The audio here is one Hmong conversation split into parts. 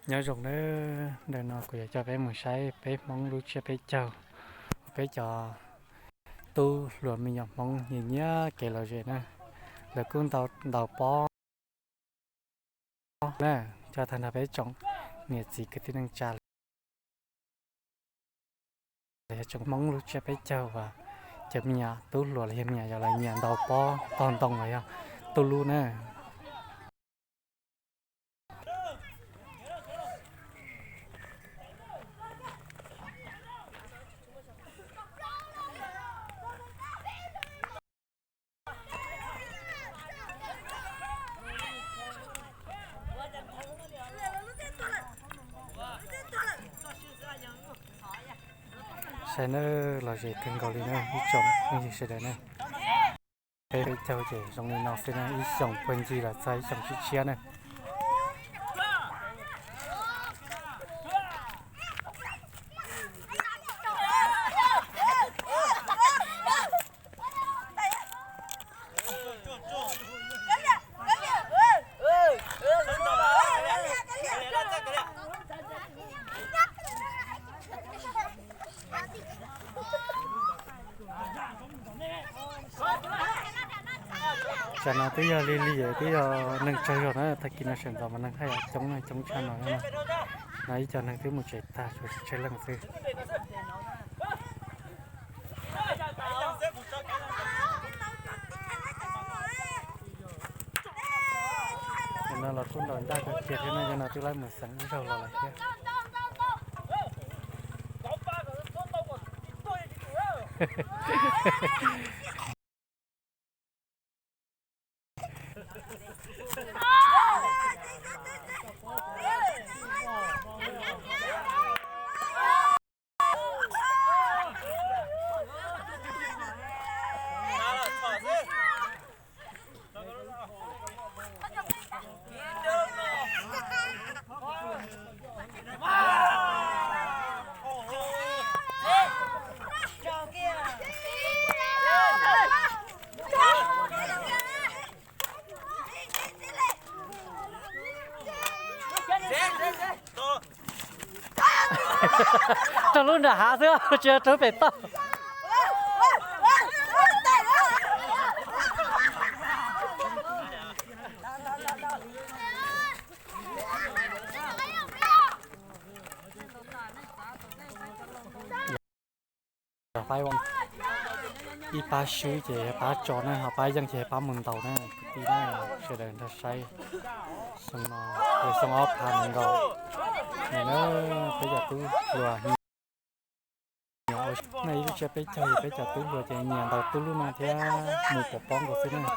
Nyob zoo nawb, ntawm no kuv yuav coj peb mus saib peb Hmoob lub tsiab peb caug, peb cov tub hluas me nyuam Hmoob nyiam nyiam kev lom zem na. Lawv kuj ntaus pob na, coj tag nrho peb tsoom niam txiv kwv tij neej tsa los yog tsoom Hmoob lub tsiab peb caug uas cov me nyuam tub hluas los yog me nyuam yaus lawv nyiam ntaus pob tog ntoo los yog tuj lub na. Saib na, lom zem kawg nkaus li na ib tsoom phooj ywg sawv daws na. Peb peb caug ces zoo li no xwb na, ib xyoos puag ncig los txog ib xyoos tshiab tshiab na. Tsam no twb yog lig lig, twb yog neeg tsawg zog na, tag kis no sawv ntxov mas neeg haj yam coob na, coob tshaj no na. No ib co neeg twb mus tsev tag, tshuav tsawg leej xwb. Cov no los kuj ntaus ncaj kawg kiag thiab no, cov no twb laib mus xeev ib zaug los lawm thiab. Rau lub nram hav xwb, tsis rau pem toj. Ib pab swb ces pab tso na, ho pab yeej ces pab mus ntaus na, kwv tij na, sawv daws nrog saib. Xyoo no yog xyoo ob phav nees nkaum no na, peb cov tub hluas nyiam, nej ib lub tsiab peb caug, peb cov tub hluas ces nyiam ntaus tuj lub no thiab mus pov pob nkaus xwb na.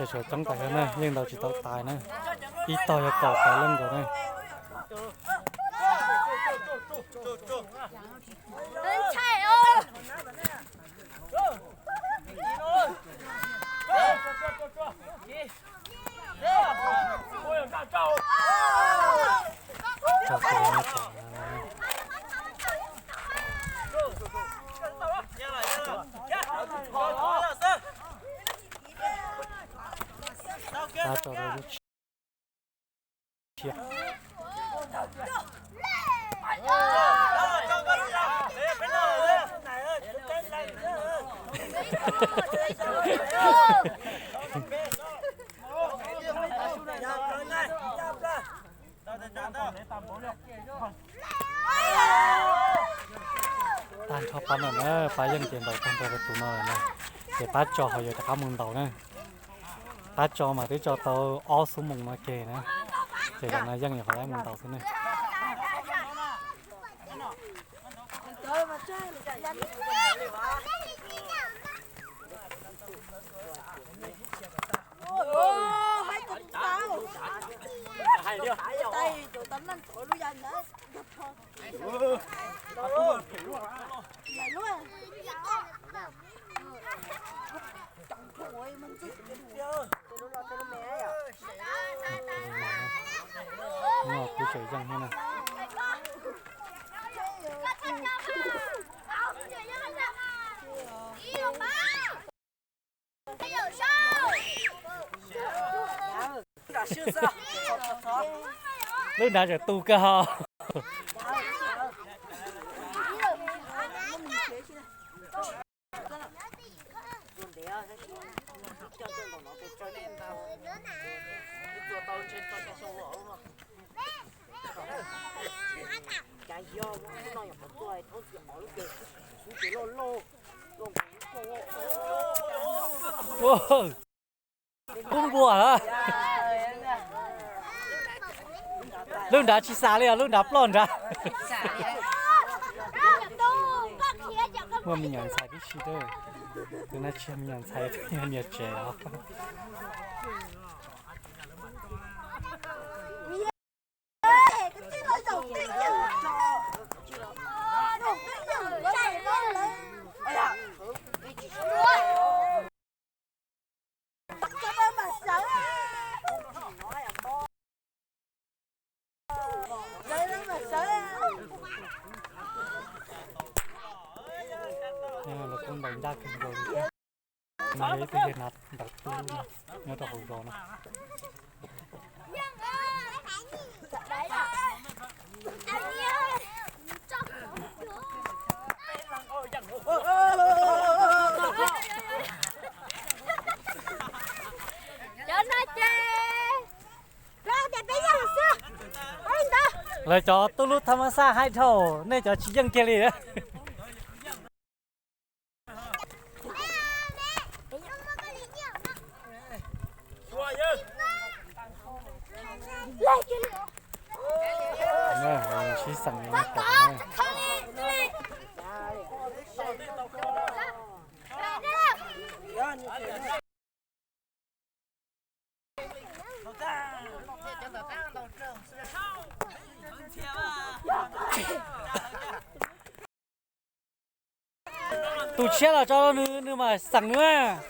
Tshuav coob tas na, yeej ntaus tsis tau tais na. Ib tog yog kaum tawm leej nkaus na. Tab tso rau lub tshiab. Tag nrho pab no na, pab yeej ces ntaus tag nrho rau tus no lawm na. Ces pab tso ho yuav rov qab mus ntaus na. Pab tso mas twb tso tau ob xuab moos no ke na. Ces zaum no yeej yuav qhov laib mus ntaus xwb na. Tseem yeej thiab na. Lub nrad tseem tu kawg ho. Kub npua lawm. Lub nrad tsis xav li os, lub nrad ploj nrad. Muaj me nyuam ntxhais tib si, tus no tsis yog me nyuam ntxhais, tus yog niam tsev os. Lawv kuj ntaus ncaj kawg nkaus li thiab. No yog ib tug yawg hnav ntawv tub nyob rau hauv zos no. Lawv cov tub lub thab mab xaj haib dhau, nej cov tsis yeej kiag li. Sib xeem na. Tus tshiab los tso rau nws, nws mam xeem nws.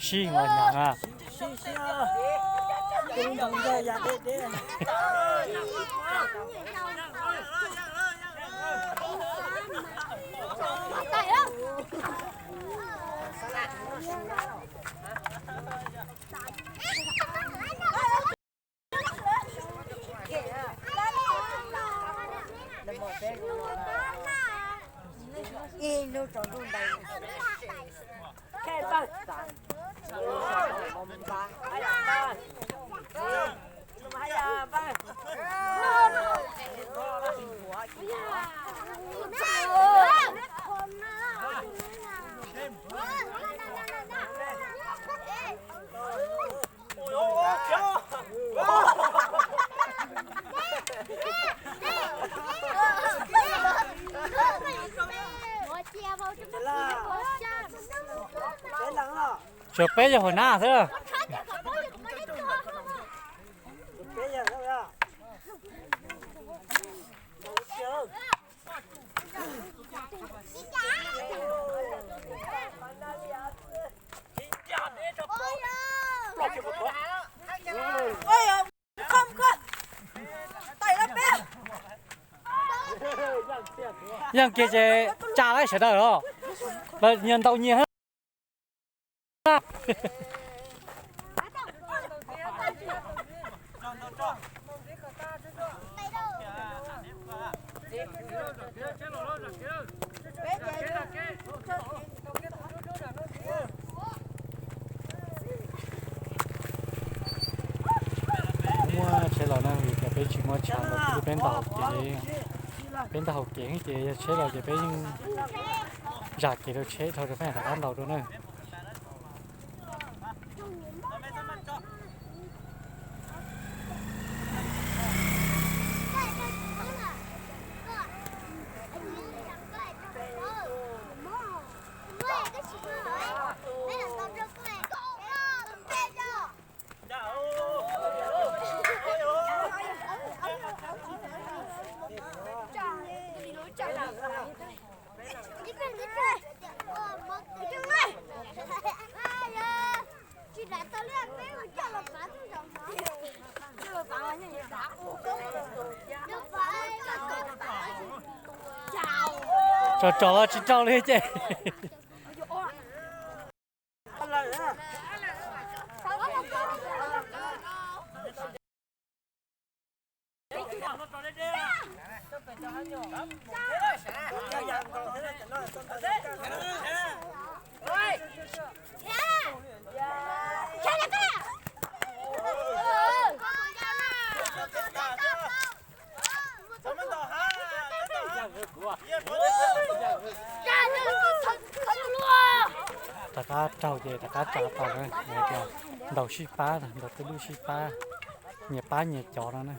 Sib los nyob na. Ib hnub tsaus ntuj ntais. Tsuas peb yawg huas nab xwb. Yeej kiag ces tsa lawm sawv daws los, lawv nyias ntaus nyias. Muab tsheb los na, vim tias peb tsis muab tshav ntawd, peb ntaus hauv kev, peb ntaus hauv kev ces yog tsheb los ces peb yeej Zam kev rau tsheb dhau rau peb rov qab ntaus dua na. Tso tso los tsis rau li ces. Rov qab raug ces rov qab tsa tau na, hais tias ntaus sib pab, ntaus tej lub sib pab, nyias pab nyias cov no na.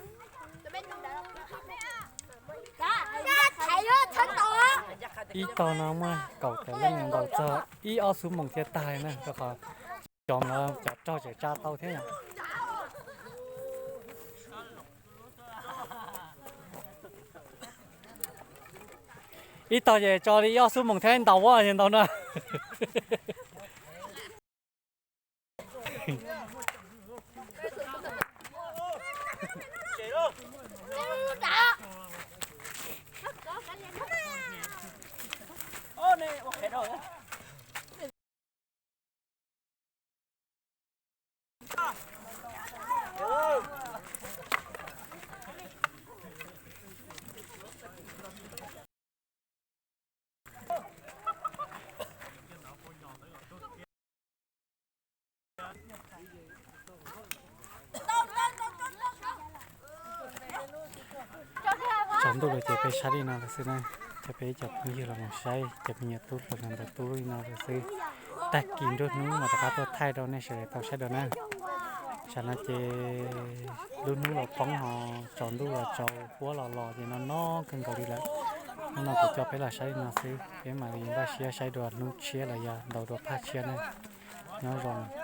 Ib tog no muaj kaum tawm leej ntaus txog ib ob xuab moos thiaj tag na, rau qhov cov no cov raug tseem tsa tau thiab yom. Ib tog ces tso li ib ob xuab moos thiab ntaus ua ces ntaus na. Tsaus ntuj lawm ces peb saib li no lawm xwb na. Coj peb ib co phooj ywg los mus saib cov me nyuam tub los ntaus tub li no lawm xwb. Tag kis nruab hnub mas rov qab tuaj thaij rau nej sawv daws tau saib dua na. Tam sim no ces lub hnub los poob ho tsaus ntuj los tsaus, huab los los ces no no kawg nkaus li lawm. Hnub no kuv coj peb los saib li no xwb, peb mam li npaj siab saib dua hnub tshiab los yog ntaus dua phaj tshiab na. Nyob zoo.